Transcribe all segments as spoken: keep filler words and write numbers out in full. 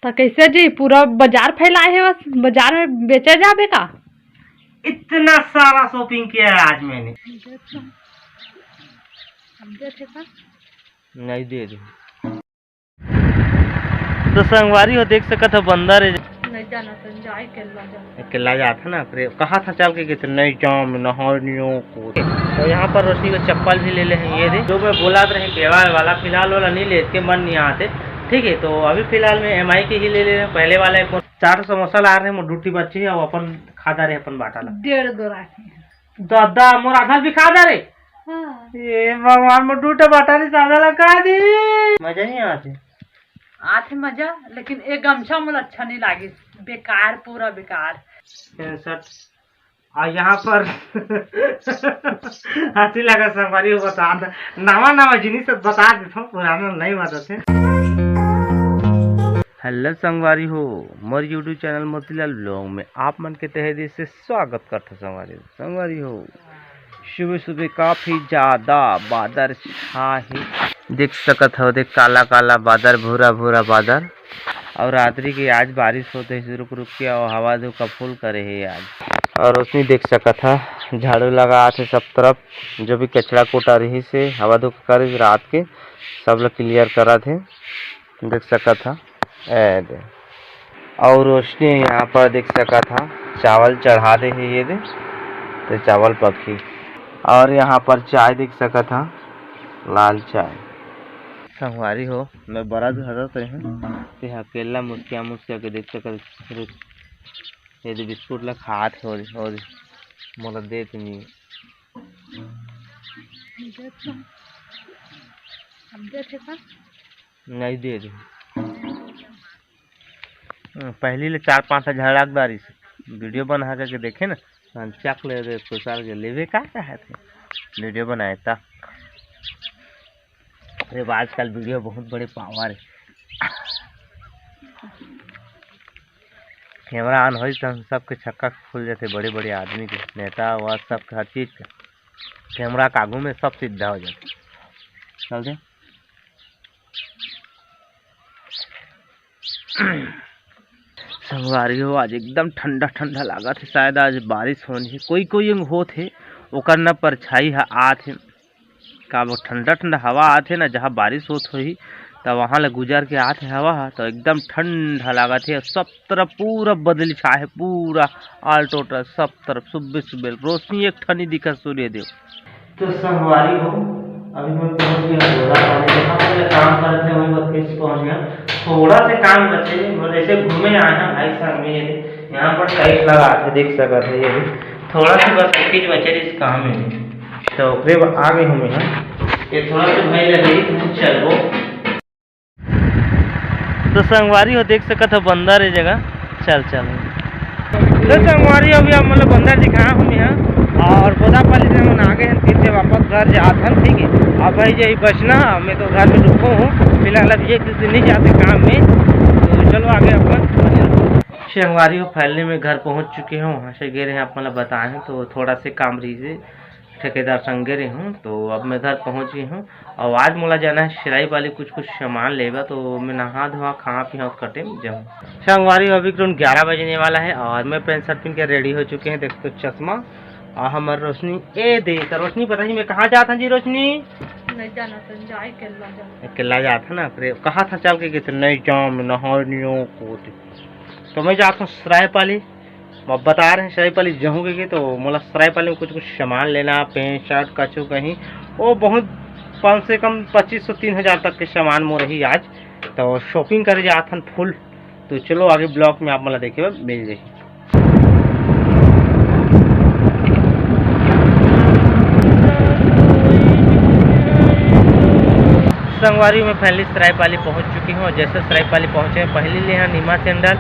तो कैसे जी, पूरा बाजार फैलाए है, बस बाजार में बेचे जाबे का? इतना सारा शॉपिंग किया है आज मैंने। नहीं दे दे। तो संगवारी हो, देख सकत हो, बंदर है। नहीं जाना तो जाए, अकेला जा। अकेला जात है ना, फिर कहा था चल के, कि नहीं जाम, नहानियों को। तो यहाँ पर रोशनी को चप्पल भी ले ले हैं, ये दे। जो मैं बोला रहे, केवा वाला, फिलहाल वाला नहीं ले के मन नहीं आते। ठीक है, तो अभी फिलहाल में एम आई के ही ले ले रहे हैं। पहले वाला एक चार समोसा ला रहे हैं, वो ड्यूटी बच्ची है, वो अपन खा जा रहे हैं अपन बाटा ला। डेढ़ गो राखी है। दादा, मोर आधा भी खा जा रहे। हाँ। ये भगवान, मोर दू ठो बाटा नहीं, आधा ला खा दी। मजा नहीं आते। आथे मजा, लेकिन ए गमछा मोला अच्छा नहीं लागिस, बेकार, पूरा बेकार। पैंसठ। और यहाँ पर हाथी लगा संगवारी हो, बता द-, नवा नवा जिनिस सब बता देता हूँ, पुराना नहीं बता थे। हेलो संगवारी हो, मोर YouTube चैनल मोतीलाल ब्लॉग में आप मन के तहे दिल से स्वागत करता संगवारी हो। संगवारी हो, सुबह सुबह काफी ज्यादा बादर छा हे, देख सकत हो, देख काला काला बादर, भूरा भूरा बादर। और रात्रि के आज बारिश होते ही रुक रुक के, और हवा धोखा फुल करे हे आज। और उसने देख सकत हा, झाड़ू लगा थे सब तरफ, जो भी कचरा कोटा रही से हवा धोखा करे रात के, सब लोग क्लियर करा थे, देख सकत हा। ए दे। और रोशनी यहाँ पर देख सकत हा, चावल चढ़ा दे है ये दे, तो चावल पकी। और यहाँ पर चाय देख सकत हा, लाल चाय। संगवारी हो, मैं बड़ा धरत रहे हूँ, ते अकेला मुस्किया मुस्किया के देख सकत, रुक, ये दे बिस्कुट ला खात हो, हो, मोला देत नहीं। नहीं दे दे। हम्म, पहली ले चार पांच हजार लाख बारिश वीडियो बना के देखे ना, हम चक ले दे, सोचा के लेवे का चाहे थे, वीडियो बनाए ता। अरे, आजकल वीडियो बहुत बड़े पावर है। कैमरा ऑन होई त हम सबके छक्का खुल जाते, बड़े बड़े आदमी के, नेता व सबके, हर चीज के कैमरा के आगू में सब सीधा हो जाते। चलते। संगवारी हो, आज एकदम ठंडा ठंडा लागत हे, शायद आज बारिश होनी हे। कोई कोई अंग होत हे, ओकर न परछाई ह आत हे, का वो ठंडा ठंडा हवा आत हे ना, जहाँ बारिश होत होही, त वहाँ ले गुजर के आत हे हवा ह, त एकदम ठंडा लागत हे। सब तरफ पूरा बदली छाए हे, पूरा all total सब तरफ सुबह सुबह रोशनी एक ठनी दिखत सूर्य देव। तो संगवारी हो, अभी मैं पहुंच गया घोड़ा पानी, जहाँ से मैं काम करत रहे, वहीं पर फिर से पहुंच गया। थोड़ा से काम बचे, मतलब ऐसे घूमे आए हैं भाई साहब, में यहाँ पर टाइल्स लगा के देख सकत है, ये भी थोड़ा सा बस चीज बचे इस काम में, तो ओकरे बाद आ गए हम यहाँ। ये थोड़ा सा भाई लगे तो हम चलबो। तो संगवारी हो, देख सकत हो बंदर ए जगह। चल चल। तो संगवारी हो, अभी आप मतलब बंदर दिखा हम यहाँ, और बोदापाली से हम आ गए हैं, फिर से वापस घर जात हन, ठीक है। अब भाई यही बचना, मैं तो घर में रुको हूँ फिलहाल, अब ये किसी नहीं जाते काम में, तो चलो आगे अपन। संगवारी हो, फाइनली मैं घर पहुँच चुके हूँ, वहाँ से गए रहे आप मतलब बताए हैं, तो थोड़ा से काम रही से ठेकेदार संग गए रहे हूँ, तो अब मैं घर पहुँच गई हूँ। और आज मोला जाना है सिलाई वाली कुछ कुछ सामान लेबा, तो मैं नहा धोआ खा पी कटे में जाऊँ। संगवारी हो, अभी करीबन ग्यारह बजने वाला है और मैं पैंट शर्ट पहन के रेडी हो चुके हैं। देख तो चश्मा और हमार रोशनी, ए दे तो रोशनी, पता ही मैं कहाँ जात हूँ जी रोशनी? नहीं जाना तो जाए, अकेला जाना। अकेला जात है ना, फिर कहा था चल के, कि तो नहीं जाम, नहानियों को। तो मैं जात हूँ सरायपाली, अब बता रहे हैं सरायपाली जहूँ के, के, तो मोला सरायपाली में कुछ कुछ सामान लेना, पैंट शर्ट कछु कहीं, वो बहुत कम से कम पच्चीस सौ तीन हज़ार तक के सामान मोर ही आज, तो शॉपिंग करे जात हन फुल। तो चलो आगे ब्लॉग में आप मोला देखे बर मिल जाही। संगवारी, मैं फाइनली सरायपाली पहुंच चुकी हूँ। जैसे सरायपाली पहुंचे, पहले ले यहाँ निरमा सैंडल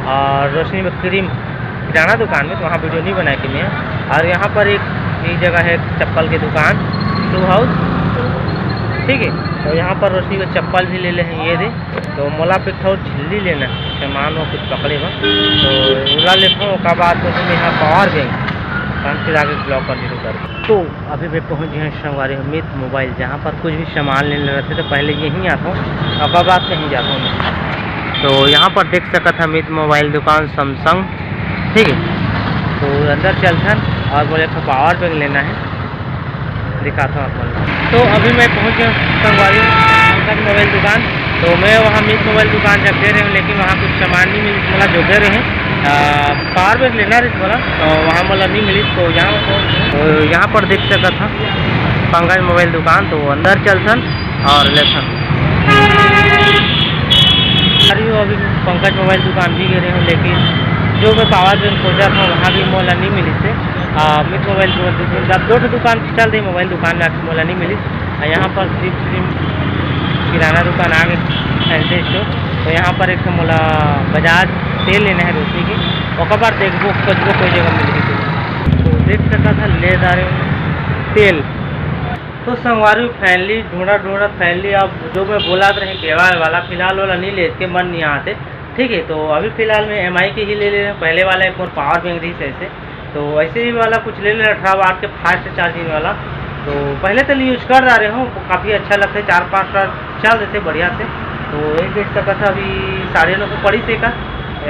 और रोशनी में क्रीम किराना दुकान में, तो वहाँ वीडियो नहीं बनाए कि मैं। और यहाँ पर एक, एक जगह है चप्पल की दुकान, शू हाउस, ठीक है। तो यहाँ पर रोशनी को चप्पल भी ले ले हैं, ये दे। तो मोला पे एक ठो झिल्ली लेना है, सामान वो कुछ पकड़े बा, तो ओला लेता हूँ। ओकर बाद तो मैं यहाँ पावर बैंक पाँच फिर आगे ब्लॉग कंटिन्यू कर। तो अभी मैं पहुँच गए हैं संगवारी अमित मोबाइल, जहाँ पर कुछ भी सामान लेने रहते तो पहले यहीं आता हूँ, ओकर बाद कहीं जाता हूँ मैं। तो यहाँ पर देख सकत ह मित मोबाइल दुकान सैमसंग, ठीक है। तो अंदर चलथन और बोले तो पावर बैंक लेना है, दिखाता हूँ आप मन। तो अभी मैं पहुँच गया संगवारी पंकज मोबाइल दुकान। तो मैं वहाँ मित मोबाइल दुकान जब दे रहे हूँ, लेकिन वहाँ कुछ सामान नहीं मिल, मतलब जो दे रहे हैं, आ, पावर बैंक लेना रहिस मोला, तो वहाँ मोला नहीं मिलिस। तो यहाँ पर, तो यहाँ पर देख सकत ह पंकज मोबाइल दुकान, तो अंदर चलथन और लेथन। अरे वो अभी पंकज मोबाइल दुकान भी गए रहे हूँ, लेकिन जो मैं पावर बैंक खोजत हूँ वहाँ भी मोला नहीं मिलिस हे। आ, मित मोबाइल दुकान, जब दो ठो दुकान चल दे मोबाइल दुकान में, आके मोला नहीं मिलिस। और यहाँ पर सिर्फ सिर्फ किराना दुकान आ गए, फैंसी स्टोर। तो यहाँ पर एक ठो मोला बजाज तेल लेना है रोशनी के, ओकर बाद देखबो खोजबो कोई जगह मिलही तो। तो देख सकत ह ले जा रहे हूँ तेल। तो संगवारी फाइनली ढूंढा ढूंढा फाइनली अब जो मैं बोला रहे केवाल वाला, फिलहाल वाला नहीं लेके मन नहीं आते, ठीक है। तो अभी फिलहाल मैं एम आई के ही ले ले रहे हूँ। पहले वाला एक और पावर बैंक रही ऐसे, तो ऐसे ही वाला कुछ ले लेना अठारह वाट के फास्ट चार्जिंग वाला। तो पहले तो यूज कर रहे हूँ, काफ़ी अच्छा लगता है, चार पाँच बार चल देते बढ़िया से। तो ये देख सकत ह अभी साढ़े नौ सौ पड़ी से का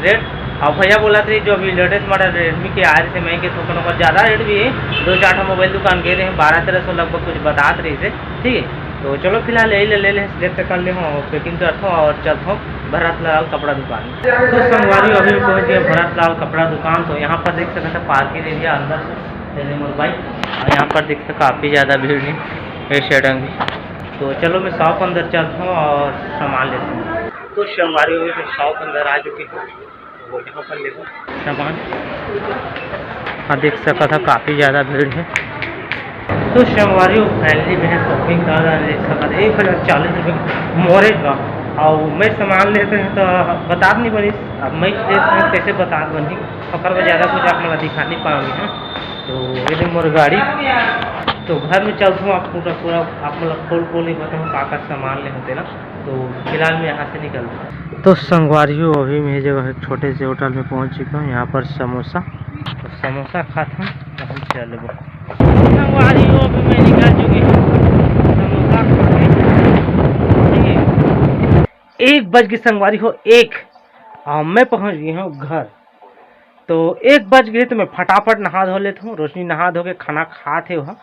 रेट। और भैया बोला थे जो अभी लेटेस्ट मॉडल रेडमी के आ रहे थे, मैं के थोकन ओकर ज़्यादा रेट भी है, दो चार ठो मोबाइल दुकान गए रहे, बारह तेरह सौ लगभग कुछ बतात रही से, ठीक है। तो चलो फिलहाल यही ले ले ले, select कर ले हूँ, packing करता हूँ और चलता हूँ भरत लाल कपड़ा दुकान। तो संगवारी अभी पहुँच गए भरत लाल कपड़ा दुकान। तो यहाँ पर देख सकते हैं पार्किंग एरिया अंदर से, ये मोर बाइक, और यहाँ पर देख सकते काफ़ी ज़्यादा भीड़ है इस साइड भी। तो चलो मैं शॉप अंदर चलता हूँ और सामान लेता हूँ। तो संगवारी अभी मैं शॉप अंदर आ चुके हूँ, तो यहाँ पर लेबो सामान। हाँ देख सकत ह काफ़ी ज़्यादा भीड़ है। तो संगवारी हो फाइनली मैं शॉपिंग कर रहा देख सकत ह एक हजार चालीस रुपये मोरे का। और मैं सामान लेते हैं तो बतात नहीं बनी, अब मैं लेते हैं कैसे बतात बनी, ओकर में ज़्यादा कुछ आप मन ला दिखा नहीं पाऊँगी। हाँ तो ये दे मोर गाड़ी, तो घर में चलता हूँ, आप पूरा पूरा आप मन ला खोल खोल ही बताऊँ का का सामान ले होते ना। तो फिलहाल मैं यहाँ से निकलता हूँ। तो संगवारी हो अभी मैं ये जगह एक छोटे से होटल में पहुँच चुका हूँ। यहाँ पर समोसा, तो समोसा खात हूँ, अभी चलबो। संगवारी हो अभी मैं निकल चुकी हूँ समोसा खा के। ठीक है, एक बज के संगवारी हो एक, और मैं पहुँच गई हूँ घर। तो एक बज गए तो मैं फटाफट नहा धो लेता हूँ। रोशनी नहा धो के खाना खात हे वह,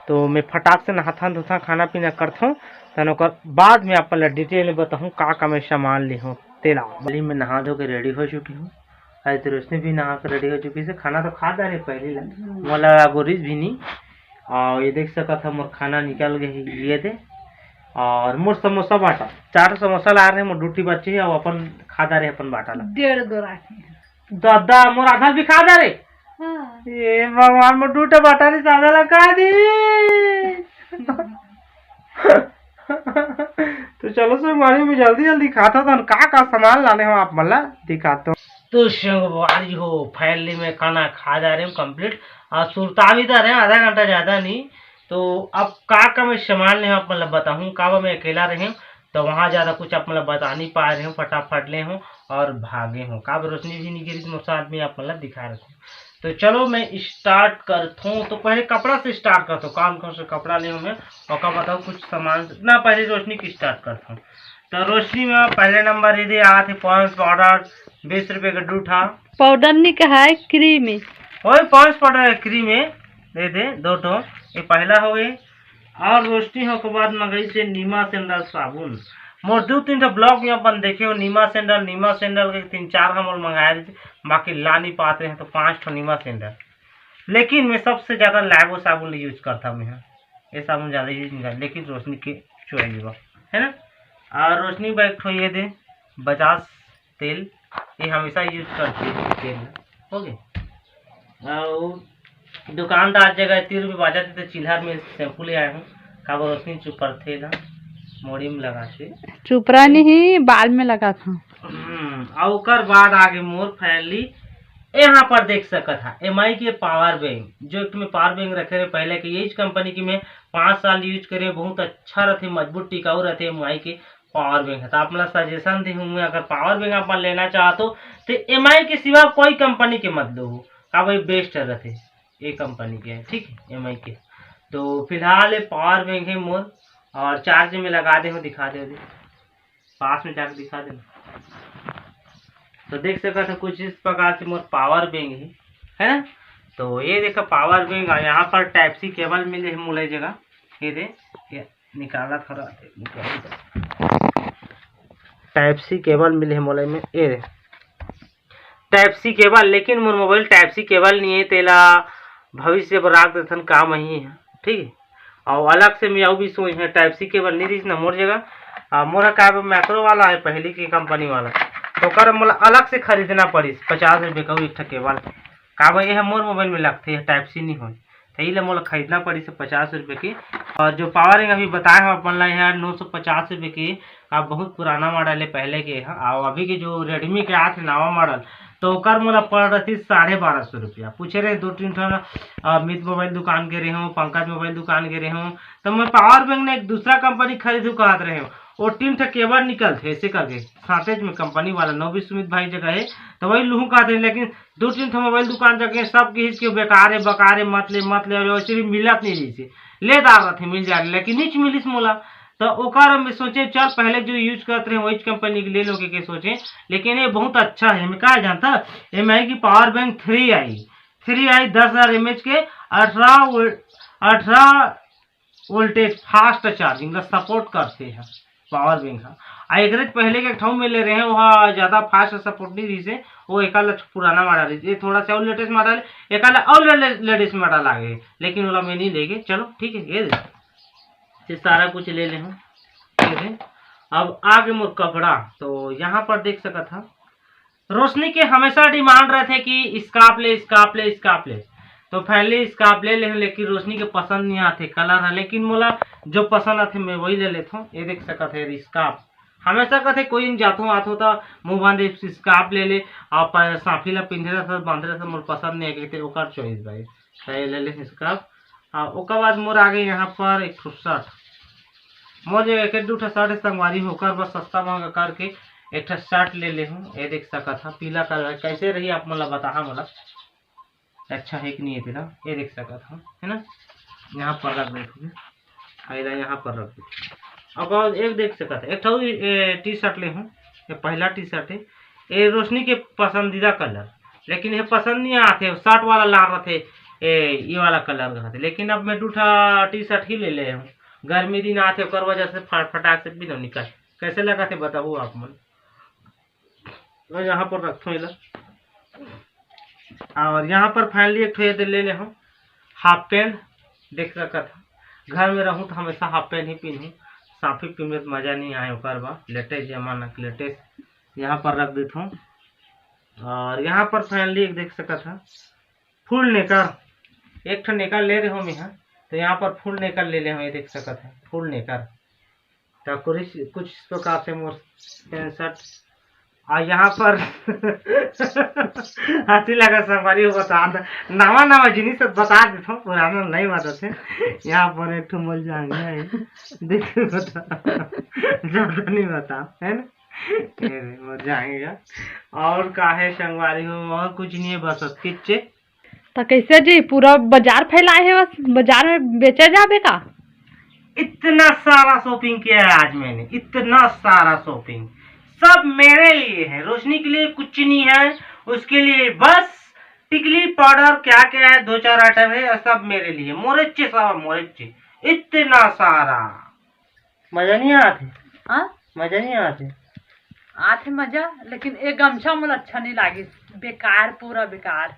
तो मैं फटाक से नहाथन धोथन खाना पीना करथन, तन ओकर बाद में अपन ला डिटेल में बताहूँ का का मैं सामान ले हूँ तेला। अभी मैं नहा धो के रेडी हो चुकी हूँ। आज तो रोशनी भी नहा के रेडी हो चुकी है, खाना तो खा डारे पहले ला, हम्म। मोला बोरिस भी नहीं। और ये देख सकत ह मोर खाना निकल गए ये दे, और मोर समोसा बाटा, चार समोसा ला रहे मोर ड्यूटी बच्चे है, और अपन खा डारे अपन बाटा ला। डेढ़ गो राखे। दादा मोर आधा भी खा डारे। हाँ। ये भगवान मोर दू ठो बाटा नहीं सादा ला खा दी। तो चलो संगवारी में जल्दी जल्दी खाता था, का का सामान लाने हो आप मन ला दिखाता हूँ। तो संगवारी हो फाइनली मैं खाना खा जा रहे हूँ कंप्लीट, और सुरता भी जा रहे हैं आधा घंटा ज़्यादा नहीं। तो अब का का मैं सामान ले हूँ आप मन ला बताहूँ, का बा मैं अकेला रहे हूँ तो वहाँ ज़्यादा कुछ आप मन ला बता नहीं पा रहे हूँ, फटाफट ले हूँ और भागे हूँ। का बा रोशनी भी नहीं गिरी मोर साथ में आप मन ला दिखा रहे हूँ। तो चलो मैं स्टार्ट करता हूँ। तो पहले कपड़ा से स्टार्ट करता हूँ, कौन कौन से कपड़ा ले हूँ मैं, ओका बताओ कुछ सामान से। ना पहले रोशनी की स्टार्ट करता हूँ। तो रोशनी में पहले नंबर ये दे आथे पॉन्ड्स पाउडर, बीस रुपये का दू ठा। पाउडर नहीं कहा है, क्रीम है। ओए पॉन्ड्स पाउडर है, क्रीम है, दे दे दो ठो। ये पहला हो गई। और रोशनी हो के बाद मंगाई से नीमा सैंडल साबुन। मोर दो तीन ठो ब्लॉग में अपन देखे हो नीमा सैंडल, नीमा सैंडल के तीन चार हम और मंगाए रहे थे, बाकी ला नहीं पाते हैं तो पाँच ठो नीमा सैंडल। लेकिन मैं सबसे ज़्यादा लाइवो साबुन यूज करता हूँ मैं, ये साबुन ज़्यादा यूज नहीं करता, लेकिन रोशनी के चुराई देगा, है ना। और रोशनी बैग ठो ये दे बजाज तेल, ये हमेशा यूज करती है तेल, ओके। और दुकानदार जगह तीन रुपये बाजार देते, चिल्हर में शैम्पू ले आए हूँ, काबर रोशनी चुपरथे ला मोड़ी में लगा के। चुपरा नहीं, बाल में लगा था। हम्म, और ओकर बाद आगे मोर फैमिली। यहाँ पर देख सकत हा एम आई के पावर बैंक, जो एक ठो मैं पावर बैंक रखे रहे पहले के, यही कंपनी की मैं पाँच साल यूज करे, बहुत अच्छा रहते, मजबूत टिकाऊ रहते एम आई के पावर बैंक है। तो आप मतलब सजेशन दे हूँ मैं, अगर पावर बैंक आप लेना चाहते हो तो एम आई के सिवा कोई कंपनी के मत लो, का भाई बेस्ट रहते ये कंपनी के है, ठीक है, एम आई के। तो फिलहाल ये पावर बैंक है मोर, और चार्ज में लगा दे हूँ, दिखा दे दे। पास में जाके दिखा देना। तो देख सकत हो कुछ इस प्रकार से मोर पावर बैंक है, है ना। तो ये देखा पावर बैंक, और यहाँ पर टाइप सी केबल मिले है मोला जगह, ये दे, ये निकाला थोड़ा, टाइप सी केबल मिले है मोला में, ये दे टाइप सी केबल, लेकिन मोर मोबाइल टाइप सी केबल नहीं है, तेला भविष्य बर राख देथन काम ही है, ठीक है। और अलग से मैं अउ भी सोच है टाइप सी केबल नहीं रहीस ना मोर जगह, आ, मोर का मैक्रो वाला है पहले की कंपनी वाला, तो ओकर मोला अलग से खरीदना पड़िस पचास रुपये का एक ठा केबल। का भाई ये मोर मोबाइल में लगते है टाइप सी नहीं हो, तो ये मोला खरीदना पड़िस पचास रुपये की। और जो पावर बैंक अभी बताए हम अपन ला यहाँ नौ सौ पचास रुपये की, अब बहुत पुराना मॉडल है पहले के ह। और अभी के जो रेडमी के आथे नवा मॉडल, तो ओकर मोला पड़ रही साढ़े बारह सौ रुपया। पूछे रहे दो तीन ठन अमित मोबाइल दुकान के रहे हूँ, पंकज मोबाइल दुकान के रहे हूँ, तो मैं पावर बैंक ने एक दूसरा कंपनी खरीदू कहत रहे हूँ। वो तीन ठे केबल निकलते ऐसे करके साथेच में कंपनी वाला नौबी सुमित भाई जगह है, तो वही लूहू कहते हैं। लेकिन दो तीन ठो मोबाइल दुकान जाके सब किहिस के बेकार है, बकार है, मत ले, मत ले, और वैसे भी मिलत नहीं रहीस हे। ले दार रथे मिल जाए, लेकिन नीच मिलिस मोला। तो ओकर हम सोचे चल पहले जो यूज करत रहे वही कंपनी के ले लो के, के सोचे, लेकिन ये बहुत अच्छा है। मैं कहा जानता, ये मैं कि पावर बैंक थ्री आई, थ्री आई दस हज़ार एम एच के, अठारह वोल्ट, अठारह वोल्टेज फास्ट चार्जिंग ला सपोर्ट करते हैं पावर बैंक हा। आ एकरे पहले के एक ठो में ले रहे हैं, वहाँ ज़्यादा फास्ट सपोर्ट नहीं रही से, वो एक अलग पुराना मॉडल है, ये थोड़ा सा और लेटेस्ट मॉडल है, एक अलग और लेटेस्ट मॉडल आ गए, लेकिन वाला मैं नहीं लेके। चलो ठीक है, ये दे। ये सारा कुछ ले ले हूँ, ठीक है। अब आगे मोर कपड़ा, तो यहाँ पर देख सकत हा, रोशनी के हमेशा डिमांड रहथे कि स्कार्फ ले, स्कार्फ ले, स्कार्फ ले। तो फाइनली स्कार्फ ले ले हूँ, लेकिन रोशनी के पसंद नहीं आथे कलर है, लेकिन मोला जो पसंद आथे मैं वही ले लेथों। ये देख सकत है स्कार्फ, हमेशा कथे कोई जाथों आथों त मुंह बांधे स्कार्फ ले ले, और प-, साफी ला पिंधे रहता, बांधे रहता, मोर पसंद नहीं है, कहते ओकर चॉइस भाई। तो ये ले ले स्कार्फ। और ओकर बाद मोर आगे यहाँ पर एक ठो शर्ट, मोर जो एक दू ठो शर्ट है संगवारी हो, ओकर बस सस्ता महंगा करके एक ठो शर्ट ले ले हूँ। ये देख सकत हा पीला कलर कैसे रही, आप मोला बताहा मोला अच्छा है कि नहीं है तेला। ये देख सकत हा, है ना, यहाँ पर रख दे, ठीक है, आइला यहाँ पर रख दे। अब और एक देख सकत हा, एक ठो टी शर्ट ले हूँ, ये पहला टी शर्ट है, ये रोशनी के पसंदीदा कलर, लेकिन ये पसंद नहीं आते, शर्ट वाला लाल रहते, ए, ये वाला कलर रहते, लेकिन अब मैं दू ठा टी शर्ट ही ले ले हूँ। गर्मी दिन आथे, ओकर वजह से फट-, फटाक से पीनो निकल। कैसे लगा थे बताओ आप मन। तो यहाँ पर रखो इला। और यहाँ पर फाइनली एक ठो ये दे ले ले हम हाफ पैंट, देख सकत हा। घर में रहूँ तो हमेशा हाफ पैंट ही पहनूँ, साफी पीमे तो मजा नहीं आए, ओकर बा लेटेस्ट जमाना के लेटेस्ट। यहाँ पर रख देता हूँ। और यहाँ पर फाइनली एक देख सकत हा फुल नेकर, एक ठो नेकर ले रहे हो मैं, तो यहाँ पर फुल नेकर ले ले हो, ये देख सकत है फुल नेकर। तो कुछ, कुछ इस प्रकार से मोर पैंट शर्ट। और यहाँ पर हंसी लगा संगवारी हो, बता द-, नवा नवा जिनिस सब बता देता हूँ, पुराना नहीं बता थे। यहाँ पर एक ठो मोर जांघिया है, देख बता, ज्यादा नहीं बता, है ना? ये रे, मोर जांघिया। और का है संगवारी हो, और कुछ नहीं है, बस अतकिच। तो कैसे जी, पूरा बाजार फैलाए है, बस बाजार में बेचे जाबे का? इतना सारा शॉपिंग किया है आज मैंने, इतना सारा शॉपिंग, सब मेरे लिए है, रोशनी के लिए कुछ नहीं है, उसके लिए बस टिकली पाउडर क्या क्या है, दो चार आइटम है, और सब मेरे लिए, मोरेच्चे सब मोरेच्चे, इतना सारा। मजा नहीं आते? हाँ? मजा नहीं आते? आथे मजा, लेकिन ये गमछा मोला अच्छा नहीं लागिस, बेकार, पूरा बेकार।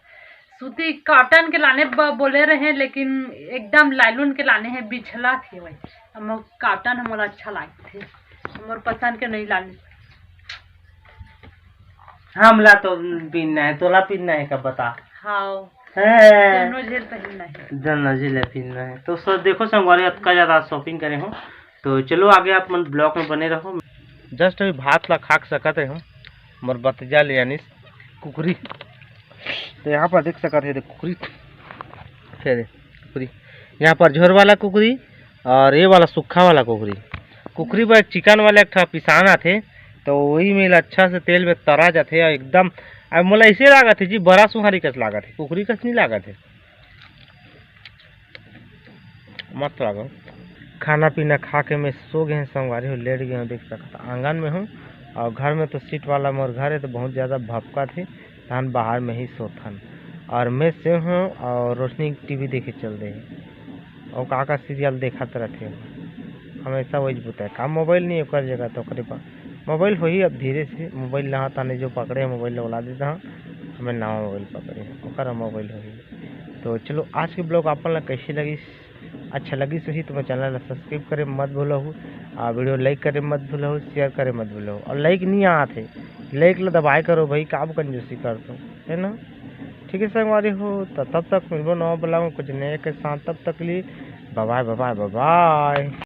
सूती कॉटन के लाने ब-, बोले रहे, लेकिन एकदम लाइलॉन के लाने हैं, बिछला थे वही। हम कॉटन मोला अच्छा लागथे, मोर पसंद के नहीं लाने। हमला तो पीनना है, तोला पीनना है का बता? हाँ, हैं। दोनों झेल पहनना है। दोनों झेल पहनना है। तो सर देखो संगवारी, अतका ज़्यादा शॉपिंग करे हो, तो चलो आगे आप मन ब्लॉग में बने रहो। जस्ट अभी भात ला खा के सकत रहे हो, मोर भतीजा ले आनिस कुकरी। तो यहाँ पर देख सकत है, देख कुकरी, फिर कुकरी, यहाँ पर झोर वाला कुकरी और ये वाला सूखा वाला कुकरी। कुकरी बर एक चिकन वाला एक ठा पिसान आथे, तो वही में अच्छा से तेल में तरा जाथे और एकदम, अब मोला ऐसे लागत है जी, बड़ा सुहारी कस लागत है, कुकरी कस नहीं लागत है। मस्त लागो। खाना पीना खा के मैं सो गए हैं संगवारी हो, लेट गए हूँ, देख सकत आंगन में हूँ। और घर में तो सीट वाला मोर घर है, तो बहुत ज़्यादा भपकत हे, तहन बाहर में ही सोथन। और मैं से हूँ और रोशनी टीवी देखे चल दे हे, और का का सीरियल देखत रथे। हमेशा वही बुता है, का मोबाइल नहीं ओकर जगह, तो ओकरे पास मोबाइल होही। अब धीरे से मोबाइल ला, तहने जो पकड़े हे मोबाइल ला ओला दे दहा, हमें नवा मोबाइल पकड़े हे, ओकर मोबाइल होही। तो चलो, आज के ब्लॉग आप मन ला कैसे लगिस? अच्छा लगिस होही तो मैं चैनल ला सब्सक्राइब करे मत भूलहू, आ वीडियो लाइक करे मत भूलहू, शेयर करे मत भूलहू। और लाइक नहीं आत हे, लाइक ला दबाए करो भाई, का कंजूसी करथो, है ना? ठीक है संगवारी हो, तो तब तक मिलबो नवा ब्लॉग में कुछ नए के साथ। तब तक लिए बाय बाय, बाय बाय, बाय बाय।